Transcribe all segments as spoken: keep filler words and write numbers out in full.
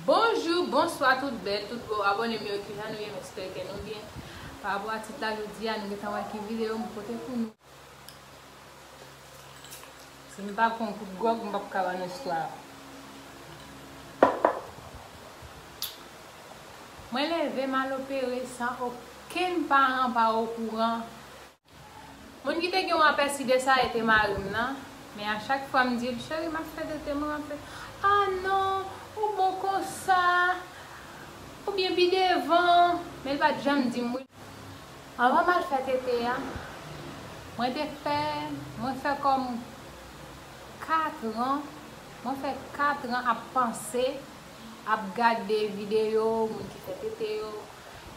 Bonjou, bonswa tout bèl, tout gwo abòne m yo, kijan nou ye, m espere ke nou byen. Pa rapò a tit la jodi a, nou gentan wè ki videyo m pote pou nou. Si m pa pran kout gwòg, m p ap ka ba nou istwa a. Mwen leve m al opere san okenn paran pa okouran. Moun ki te gen yon apèsi de sa e te mari m nan, men a chak fwa m di l, "Cheri, m ap fè tete mwen," m ap fè, "Ah non, ou bon konsa, oubyen pi devan," men l pa t janm di m wi. Anvan m al fè tete a, mwen te fè, mwen fè kòm katran, mwen fè katran ap panse, ap gade videyo moun ki fè tete yo.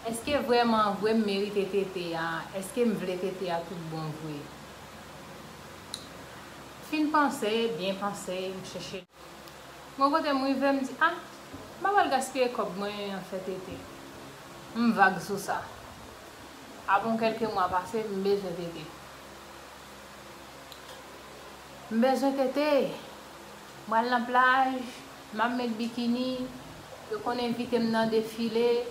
Èske vrèman vre m merite tete a? Èske m vle tete a tout bon vre? Fin panse, byen panse, m chèche. Gon kote m rive, m di, "Ah, m pa pral gaspiye kòb mwen an fè tete." M vag sou sa. Apre yon kèlke mwa pase, m bezwen tete. M bezwen tete. M al nan plaj, m ap met bikini, yo konn envite m nan defile,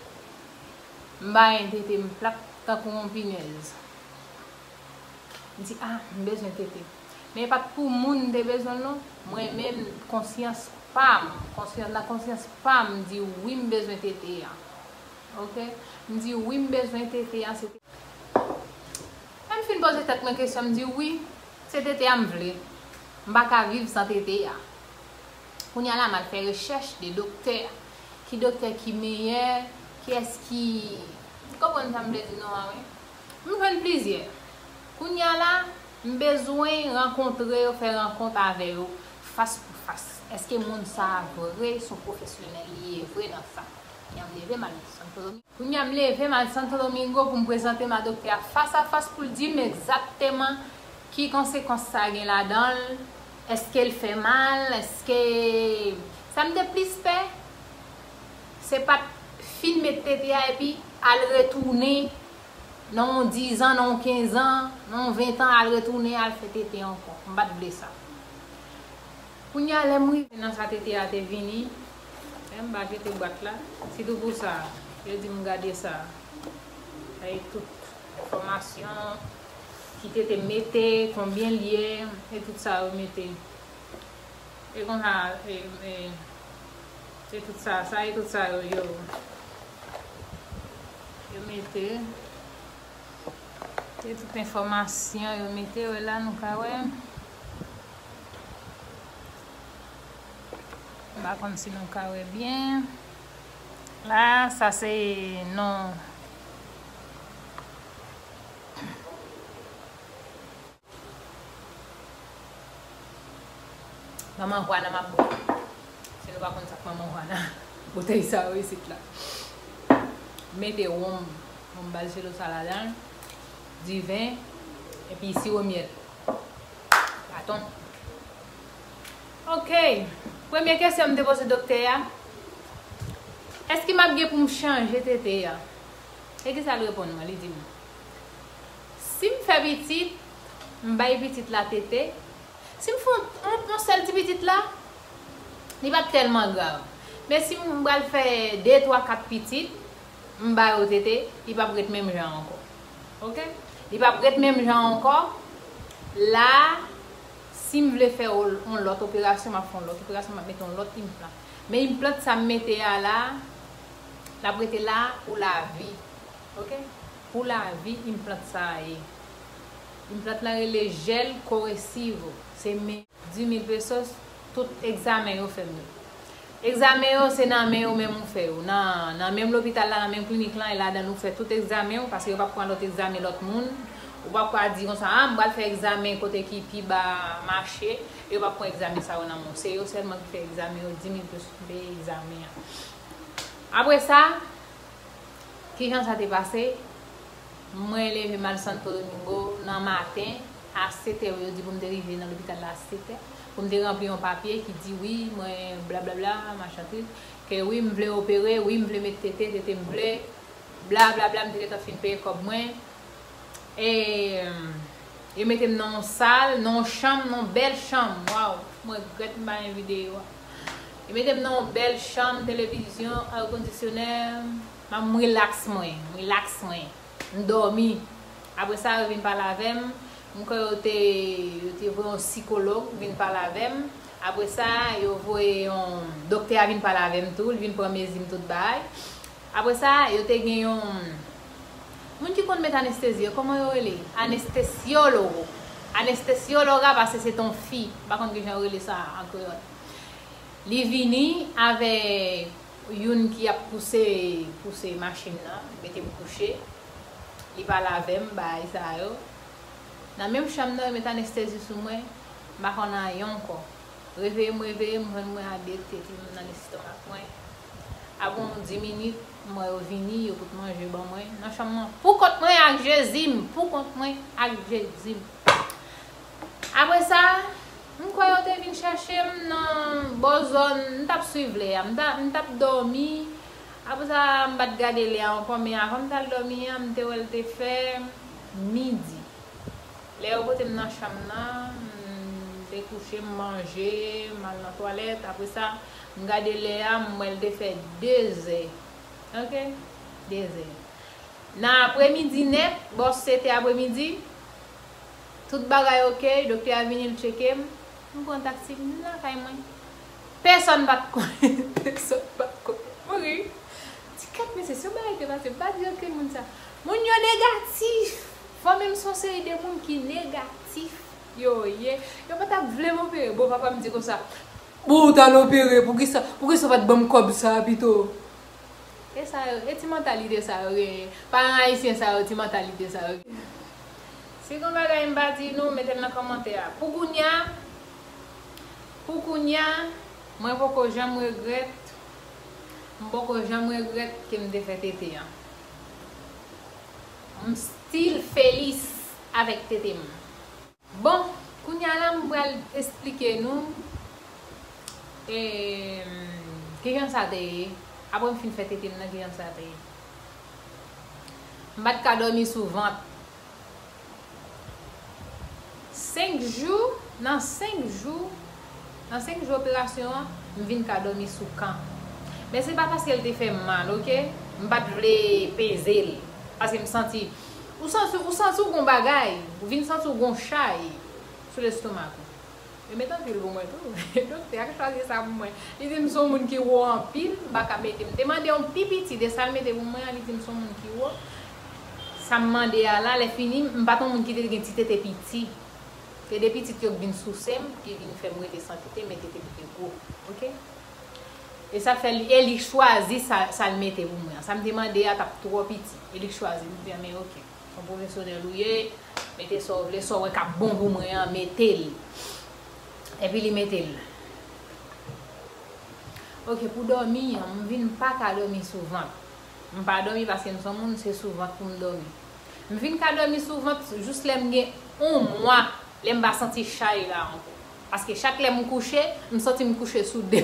m ba yon tete m plat tankou yon pinèz. M di, "Ah, m bezwen tete." Men e pa t pou moun m te bezwen l non. Mwen menm, konsyans pa m, konsyans, nan konsyans pa m, m di, "Wi, m bezwen tete a." Oke? M di, "Wi, m bezwen tete a." Se te Lè m fin poze tèt mwen kesyon, m di, "Wi, se tete a m vle. M pa ka viv san tete a." Kounye a la, m al fè rechèch de doktè. Ki doktè ki meyè? Kiyès ki, konprann sa m vle di non an, wi? M jwenn plizyè. Kounye a la, m bezwen rankontre yo, fè rankont avè yo, fas pou fas. Èske moun sa a vre, se yon pwofesyonèl li ye vre nan sa? Kounye a m leve, m al Santo Domingo. Kounye a m leve, m al Santo Domingo pou m prezante m a doktè a fas a fas pou l di m egzakteman ki konsekans sa gen ladan l, èske l fè mal, èske, sa m te plis pè, se pa t fin met tete a epi al retounen nan yon dizan, nan yon kenzan, nan yon ventan, al retounen, al fè tete ankò. M pa t vle sa. Kounye a, lè m rive nan sa tete a te vini, lè m ba jete bwat la, sitou pou sa, yo di m gade sa. Sa e tout enfòmasyon, ki tete mete, konbyen l ye, e tout sa yo mete. E konsa, e, e, e tout sa, sa e tout sa yo, yo, yo mete. E tout enfòmasyon yo mete, wè la nou ka wè. M pa konn si nou ka wè byen. La, sa se non. Manman Juana m ap bwè. Si nou pa konn sa k Manman Juana, boutèy sa yo isit la. M mete wonm, wonm balselosa ladan l, diven, epi siwo myèl. Baton. Oke. Premye kesyon m te poze doktè a, èske m ap gen pou m chanje tete a? E kisa l reponn mwen? Li di m, si m fè pitit, m bay pitit la tete. Si m fè yon, yon, yon sèl ti pitit la, li p ap tèlman grav. Men si m pral fè de, twa, kat pitit, m ba yo tete, li p ap ret menm jan ankò. Oke? Li p ap ret menm jan ankò. La, si m vle fè yon, yon lòt operasyon, m ap fè yon lòt operasyon, m ap mete yon lòt implant. Men implant sa m mete a la, l ap rete la pou lavi. Oke? Pou lavi, implant sa a ye. Implant lan rele gel corresivo. Se men dis mil pesos, tout egzamen yo fè m yo. Egzamen yo, se nan men yo menm ou fè yo. Nan, nan menm lopital la, nan menm klinik lan, e ladan l ou fè tout egzamen yo, paske yo p ap pran lòt egzamen lòt moun. Ou p ap ka di konsa, "Ah, m pral fè egzamen kote ki pi ba mache." Yo p ap pran egzamen sa yo nan men w. Se yo sèlman ki fè egzamen yo, dis mil pesos pou peye egzamen an. Apre sa, kijan sa te pase? Mwen leve m al Santo Domingo nan maten, a sèt è, yo di pou m te rive nan lopital la a sèt è, pou m te ranpli yon papye ki di, wi, mwen, blablabla, machin trik, ke wi, m vle opere, wi, m vle met tete, tete m vle, blablabla, m te gentan fin peye kòb mwen. E, yo mete m nan yon sal, nan yon chanm, nan yon bèl chanm. Waw, mwen regrèt m pa gen videyo a. Yo mete m nan yon bèl chanm, televizyon, èkondisyonè. M ap, m rilaks mwen, m rilaks mwen. M dòmi. Apre sa, yo vin pale avè m. M kwè yo te, yo te voye yon sikològ vin pale avè m. Apre sa, yo voye yon doktè a vin pale avè m tou. Li vin pran mezi m, tout bagay. Apre sa, yo te gen yon moun ki konn met anestezi yo, kòman yo rele? Anestesyologo. Anestesyologa, paske se t on fi. M pa konn kijan yo rele sa an kreyòl. Li vini avèk youn ki ap pouse, pouse machin nan, mete m kouche. Li pale avè m, bagay sa yo. Nan menm chanm nan, yo met anestezi sou mwen, m pa konn anyen ankò. Reveye m, reveye m, jwenn mwen a de tete m nan lestomak mwen. Apre yon dis minit, m wè yo vini, yo pot manje ban mwen. Nan chanm nan, pou kont mwen ak Jezi m, pou kont mwen ak Jezi m. Apre sa, m kwè yo te vin chèche m nan bò zòn, m t ap swiv lè a, m t ap, m t ap dòmi. Apre sa, m pa t gade lè a ankò, men avan m t al dòmi an, m te wè l te fè midi. Lè yo pote m nan chanm nan, m te kouche, m manje, m al nan twalèt. Apre sa, m gade lè a, m wè l te fè dezè. Oke? Dezè. Nan apremidi nèt, bò sete apremidi, tout bagay oke, doktè a vini, l tcheke m. M pran taksi, m vin lakay mwen. Pèsonn pa t konnen, pèsonn pa t konnen. M ri. Di, "Kèt, mesye, se yon bagay te pase, m pa di okenn moun sa." Moun yo negatif. Fanmi m se yon seri de moun ki negatif yo ye. Yo pa t ap vle m opere. Bon, papa m di konsa, "Bon, w t al opere, poukisa, poukisa w pa t ban m kòb sa a pito?" E sa yo, e ti mantalite sa yo genyen. Paran ayisyen sa yo, ti mantalite sa yo genyen. Si gon bagay m pa di nou, mete l nan kòmantè a. Pou kounye a, pou kounye a, mwen poko janm regrèt, m poko janm regrèt ke m te fè tete an. M still felis avèk tete m. Bon, kounye a la, m pral esplike nou, e, kijan sa te ye. Apre m fin fè tete m nan, kijan sa te ye. M pa t ka dòmi sou vant. Senk jou, nan senk jou, nan senk jou operasyon an, m vin ka dòmi sou kan. Men se pa paske l te fè m mal, oke? M pa t vle peze l. Paske m santi, ou santi, ou santi w gon bagay, ou vin santi w gon chay sou lestomak ou. Yo met anpil pou mwen tou. Doktè a k chwazi sa pou mwen. Li di m se yon moun ki wo anpil, m pa ka mete. M te mande yon pi piti de sa l mete pou mwen an, li di m se yon moun ki wo. Sa m mande a la, lè fini, m pa t yon moun ki te gen ti tete piti. Se de pitit yo k vin souse m, ki vin fè m rete san tete, men tete m te gwo. Oke? E sa fè li, e li chwazi sa, sa l mete pou mwen an. Sa m te mande a t ap twò piti. E li k chwazi, m di, "Men oke, yon pwofesyonèl ou ye, mete sa w vle, sa w wè k ap bon pou mwen an, mete l." Epi li mete l. Oke, pou dòmi an, m vin pa ka dòmi sou vant. M pa dòmi paske m se yon moun, se sou vant pou m dòmi. M vin ka dòmi sou vant jis lè m gen yon mwa, lè m pa santi chay la ankò. Paske chak lè m kouche, m santi m kouche sou de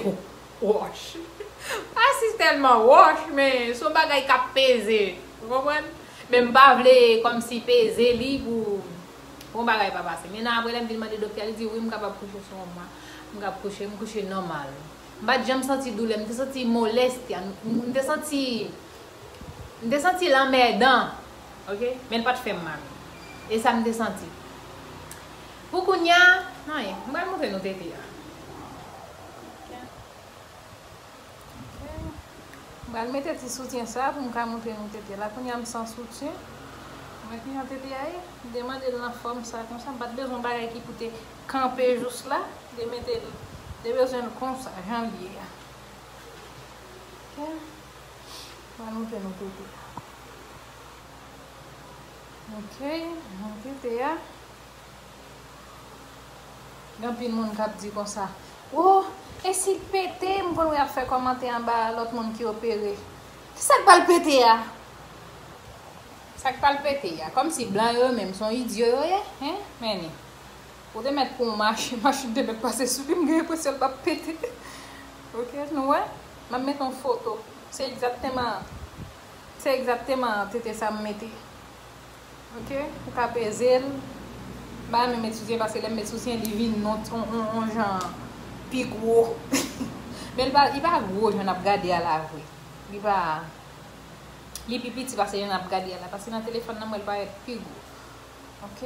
wòch. Pa si tèlman wòch, men se yon bagay k ap peze. Ou konprann? Men m pa vle kòmsi peze li pou yon bagay pa pase. Men nan apre lè m vin mande doktè a, li di wi, m kapab kouche sou yon mwa. M kab kouche, m kouche nòmal. M pa t janm santi doulè, m te santi molèstia, m te santi, m te santi l anmèdan, oke? Men l pa t fè m mal. E sa m te santi. Pou kounye a, anyen, m pral montre nou tete a. M pral mete ti soutyen sa pou m ka montre nou tete la. Kounye a m san soutyen. Mwen ki jan tete a ye, m te mande l nan fòm sa konsa, m pa t bezwen bagay ki pou te kanpe jous la. M te mete l, m te bezwen l konsa, jan l ye a. Ok. Mwen montre nou tete a. Ok, jan tete a. Gen anpil moun k ap di konsa, "O, e si l pete?" M konn wè y ap fè kòmantè anba lòt moun ki opere. Kisa k pral pete a? Sa k pral pete a? Kòmsi blan yo menm se yon idyo yo ye, hein? Men ni. Ou te mèt pran yon machin, machin te mèt pase sou li, m gen enpresyon l p ap pete. Ok, nou wè? M ap mete yon foto. Se egzakteman, se egzakteman tete sa m mete. Ok, ou ka peze l. M pa renmen met soutyen paske lè m met soutyen, li vin yon, yon, yon, yon jan pi gwo. Men li pa, li pa gwo jan n ap gade a la vre. Li pa, li pi piti pase jan n ap gade a la, paske nan telefòn nan m wè l parèt pi gwo. Ok.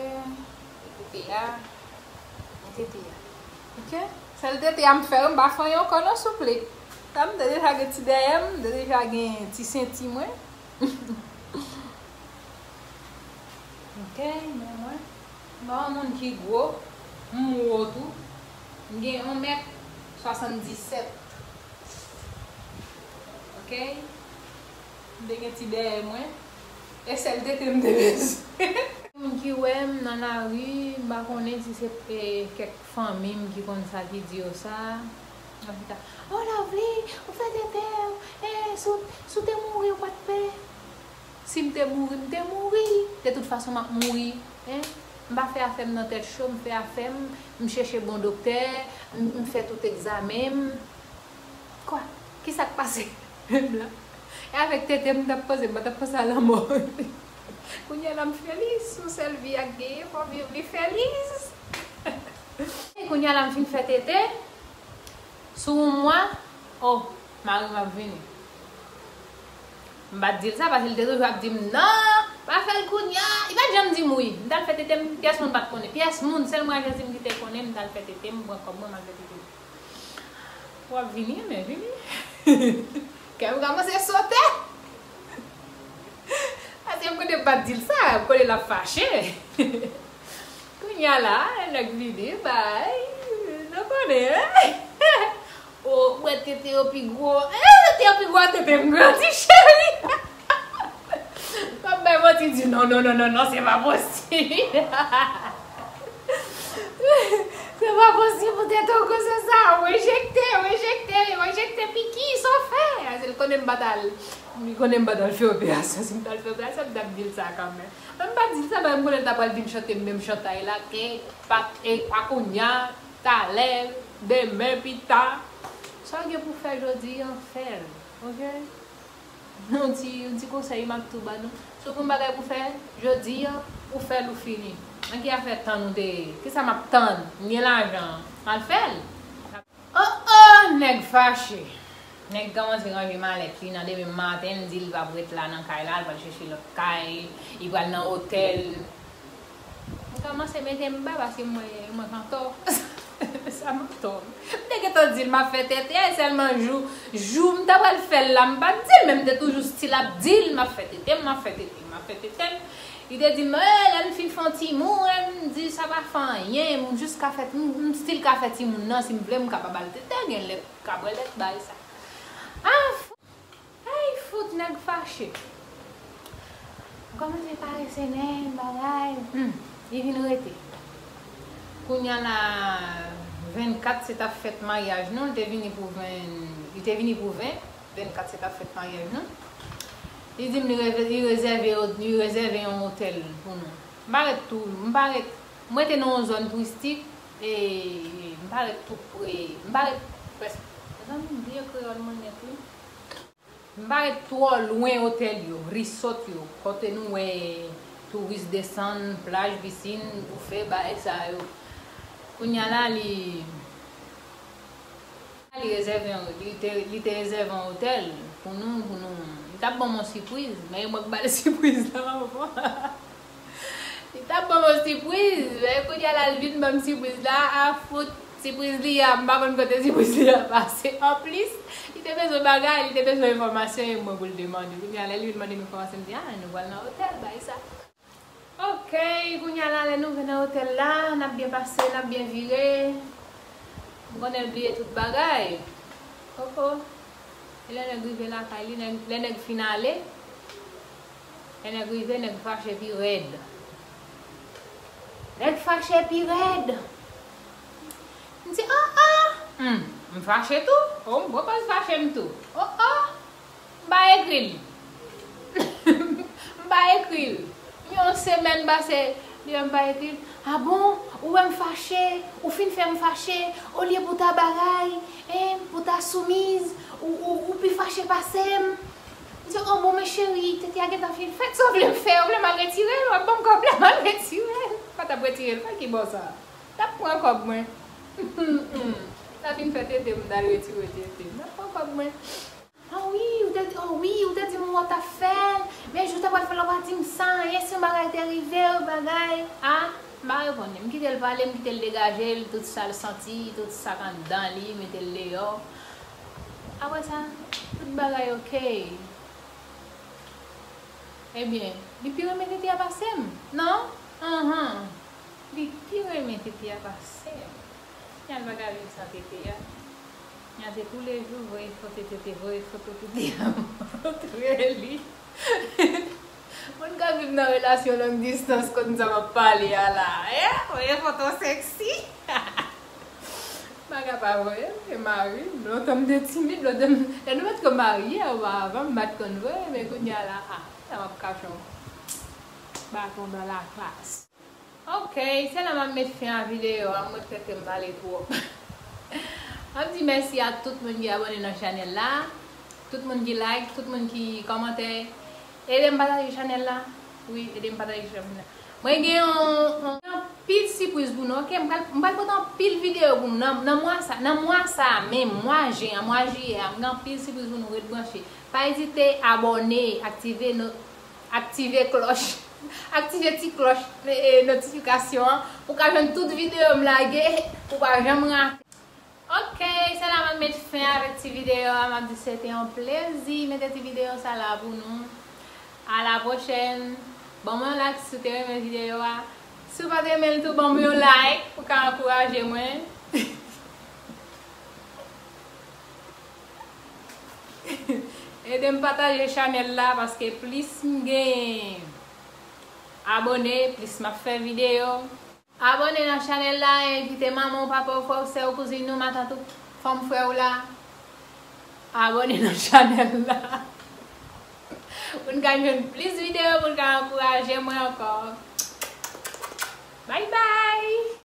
Tete a. Tete a. Ok. Sèl tete a m fè yo, m pa fanyen ankò non, souple. Sa m te deja gen ti dèyè m, m te deja gen ti senti mwen. Ok, men mwen. M pa yon moun ki gwo, m wo tou. M gen yon mèt swasanndisèt. Ok? M te gen ti dèyè mwen. E sèl tete m te bezwen. Moun ki wè m nan lari, m pa konnen si se, e, kèk fanmi m ki konn sa, ki di yo sa. Yo di ta, "Oh, Lovely, ou fè tete w, e, si w, si w te mouri, ou pa t pè?" Si m te mouri, m te mouri. De tout fason, m ap mouri. Hein? M pa fè afè m nan tèt cho, m fè afè m, m chèche bon doktè, m, m fè tout egzamen m. Kwa? Kisa k pase menm la? E avèk tete m t ap panse, m pa t ap panse a lanmò. Kounye a la m feliz, yon sèl vi a k genyen, fò m viv li feliz. E kounye a la m fin fè tete, sou yon mwa, oh, mari m ap vini. M pa t di l sa, paske l te toujou ap di m, "Non, pa fè l kounye a." Li pa t janm di m wi. M t al fè tete m, pyès moun pa t konnen. Pyès moun, sèl mwen ak Jezi m ki te konnen, m t al fè tete m, m pran kòb mwen, m al fè tete m. W ap vini, men vini. Kè m kòmanse sote. Paske m konnen m pa t di l sa, m konnen l ap fache. Kounye a la, nèg vini, bay, nou konnen, hein? O, mwen tete yo pi gwo. Eh, tete yo pi gwo, tete m grandi, cheri. Kòm bay manti di, "Non, non, non, non, non, se pa posib." Se pa posib pou tete w gwo sa. Rejekte, rejekte, rejekte piki, sa w fè? Se l konnen m pa t al, li konnen m pa t al fè operasyon. Si m t al fè operasyon, m t ap di l sa kanmenm. Men m pa t di l sa, men m konnen l ta pral vin chante menm chantay la, ke pa, e, pa kounye a, talè, demen, pita. Sa w gen pou fè jodi a, fè l, ok? Yon ti, yon ti konsèy m ap tou ba nou. Si w gen yon bagay pou fè jodi a, ou fè l, ou fini. Nan ki afè tann ou te ye? Kisa m ap tann? M gen lajan, m al fè l. Oh, oh, nèg fache. Nèg kòmanse ranje malèt li nan demen maten, l di l p ap ret la nan kay la, l pral chèche lòt kay, li pral nan otèl. M kòmanse mete m ba paske mwen, mwen k antò. Sa m antò. M te gentan di l m ap fè tete, sèlman jou, jou m ta pral fè l la, m pa t di l, men m te toujou still ap di l m ap fè tete, m ap fè tete, m ap fè tete. Li te di m, "Eh, lè m fin fè yon timoun, m di sa pa fè anyen, m jis ka fè, m, m still ka fè timoun nan, si m vle, m kapab al tete, gen lè ka bwè lèt, bagay sa." Ah, f-, ay, fout, nèg fache. M kòmanse karese nen, bagay. Hmm, li vin rete. Kounye a la, vennkat se t ap fèt maryaj nou, li te vini pou ven, li te vini pou ven. Vennkat se t ap fèt maryaj nou. Li di m li reve-, li rezève, li rezève yon otèl pou nou. M pa ret tou, m pa ret, m rete nan yon zòn touristik, e m pa ret tou pre, m pa ret prèske, mezanmi, m bliye kreyòl mwen nèt wi. M pa ret twò lwen otèl yo, resort yo, kote nou wè touris desann, plaj, pisin, boufe, bagay sa yo. Kounye a la, li, Li rezève yon, li te, li te rezève yon otèl pou nou, pou nou. Li t ap ban m yon sipriz, men e mwen k ba l sipriz la anvan. Li t ap ban m yon sipriz, men kounye a la, l vin ban m sipriz la, a fout, sipriz li a, m pa konn kote sipriz li a pase. Anplis, li te bezwen bagay, li te bezwen enfòmasyon, e mwen pou l te mande. Kounye a, lè l vin mande m enfòmasyon, m di, "Ah, nou pral nan otèl, bay sa." Ok, kounye a la, lè nou rive nan otèl la, n ap byen pase, n ap byen vire. M konnen l bliye tout bagay. Koko. E lè nèg rive lakay li, nèg, lè nèg fin ale, lè nèg rive, nèg fache pi rèd. Nèg fache pi rèd. M di, "Oh, oh!" Hmm, m fache tou. Oh, m poko fache m tou. Oh, oh! M pa ekri l. M pa ekri l. Yon semèn pase, li wè m pa ekri l. "Ah bon, ou wè m fache, ou fin fè m fache, olye pou w ta bagay, en, pou w ta soumiz, ou, ou, ou pi fache pase m." M di, "Oh bon, men cheri, tete a gentan fin fèt, sa w vle m fè? Ou vle m al retire l? W ap ban m kòb la, m al retire l." Pa t ap retire l, fè ki bò sa? T ap pran kòb mwen. T Sa fin fè tete m, m t al retire tete m. Nan pran kòb mwen. Ah wi, ou te di, oh wi, ou te di m w t ap fè l. Men jou w ta pral fè l, ou pa di m sa, anyen, si yon bagay te rive w, bagay. Ah, m pa reponn li. M kite l pale, m kite l degaje l, tout sa l santi, tout sa k anndan li, mete l deyò. Apre sa, tout bagay oke. Ebyen, li pi renmen tete a pase m, non? Anhan. Li pi renmen tete a pase m. Yal pa ka viv san tete a. Yal se toulejou voye foto tete, voye foto tete a montre li. Moun ka viv nan relasyon long distance konn sa m ap pale a la. Eh, voye foto sexy. Bagay pa voye, se mari m. Lontan m te timid, lontan m, lè nou pa t ko marye, opa, avan m pa t konn voye, men kounye a la, ah, sa m ap kache yon baton dans la classe. Ok, se la m ap met fen a videyo a, m regrèt ke m pale twòp. M ap di mèsi a tout moun ki abòne nan chanèl la, tout moun ki like, tout moun ki kòmante. Ede m pataje chanèl la. Wi, ede m pataje chanèl la. Mwen gen yon, yon, anpil sipriz pou nou, ok? M pral, m pral pote anpil videyo pou nou nan, nan mwa sa, nan mwa sa a menm, mwa jen an, mwa jiyè a, m gen anpil sipriz pou nou, ret branche. Pa ezite abòne, aktive no-, aktive klòch, aktive ti klòch, e, e, notifikasyon an, pou w ka jwenn tout videyo m lage, pou w pa janm rate. Ok, se la m ap met fen avèk ti videyo a. M ap di se te yon plezi mete ti videyo sa la pou nou. A la pwochèn. Ban mwen yon like si w te renmen videyo a. Si w pa t renmen l tou, ban mwen yon like pou w ka ankouraje mwen. Ede m pataje chanèl la, paske plis m gen abòne, plis m ap fè videyo. Abòne nan chanèl la, envite manman w, papa w, frè w, sè w, kouzin ou, matant ou, fanm frè w la. Abòne nan chanèl la. Pou n ka jwenn plis videyo, pou n ka ankouraje mwen ankò.